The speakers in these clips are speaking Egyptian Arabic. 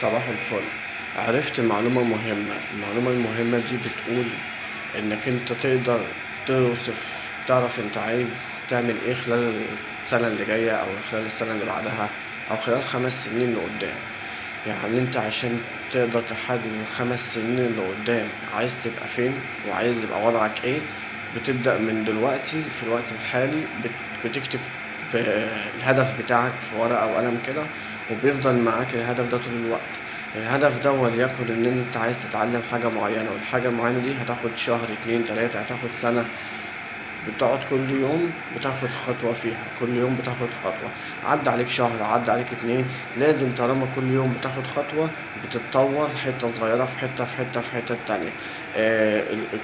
صباح الفل. عرفت معلومة مهمة. المعلومة المهمة دي بتقول انك انت تقدر توصف، تعرف انت عايز تعمل ايه خلال السنة اللي جاية او خلال السنة اللي بعدها او خلال 5 سنين لقدام. يعني انت عشان تقدر تحدد ال5 سنين اللي قدام عايز تبقى فين وعايز يبقى وضعك ايه، بتبدأ من دلوقتي في الوقت الحالي. بتكتب الهدف بتاعك في ورقة وقلم كده، وبيفضل معاك الهدف ده طول الوقت. الهدف ده وليكن ان انت عايز تتعلم حاجة معينة، والحاجة المعينة دي هتاخد شهر، اتنين، تلاتة، هتاخد سنة. بتقعد كل يوم بتاخد خطوة فيها، كل يوم بتاخد خطوة. عدى عليك شهر، عدى عليك اتنين، لازم طالما كل يوم بتاخد خطوة بتتطور حتة صغيرة في حتة في حتة في حتة تانية.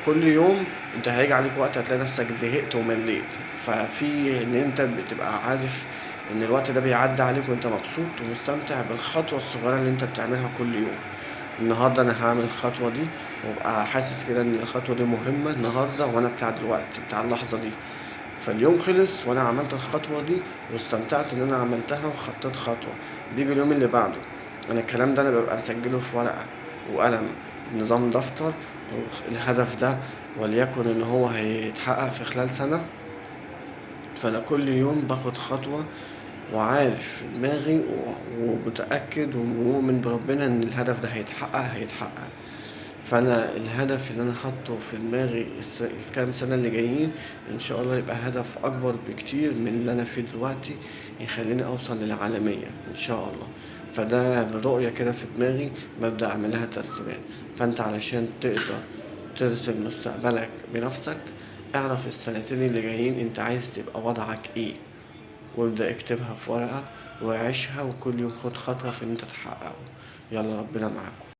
كل يوم انت هيجي عليك وقت هتلاقي نفسك زهقت ومليت. ففي ان انت بتبقى عارف ان الوقت ده بيعدي عليك وانت مبسوط ومستمتع بالخطوة الصغيرة اللي انت بتعملها كل يوم. النهارده انا هعمل الخطوة دي، وابقى حاسس كده ان الخطوة دي مهمة النهارده، وانا بتاع دلوقتي بتاع اللحظة دي. فاليوم خلص وانا عملت الخطوة دي واستمتعت ان انا عملتها وخطيت خطوه. بيجي اليوم اللي بعده، انا الكلام ده انا ببقى مسجله في ورقة وقلم، نظام دفتر. الهدف ده وليكن ان هو هيتحقق في خلال سنه، فانا كل يوم باخد خطوه، وعارف في دماغي ومتأكد ومؤمن بربنا إن الهدف ده هيتحقق هيتحقق. فأنا الهدف اللي أنا حاطه في دماغي الكام سنة اللي جايين إن شاء الله يبقى هدف أكبر بكتير من اللي أنا فيه دلوقتي، يخليني أوصل للعالمية إن شاء الله. فده رؤية كده في دماغي ببدأ أعملها ترسيمات. فأنت علشان تقدر ترسم مستقبلك بنفسك، اعرف السنتين اللي جايين انت عايز تبقى وضعك ايه، وابدأ اكتبها في ورقة وعيشها، وكل يوم خد خطوة في ان انت تحققه. يلا ربنا معاكم.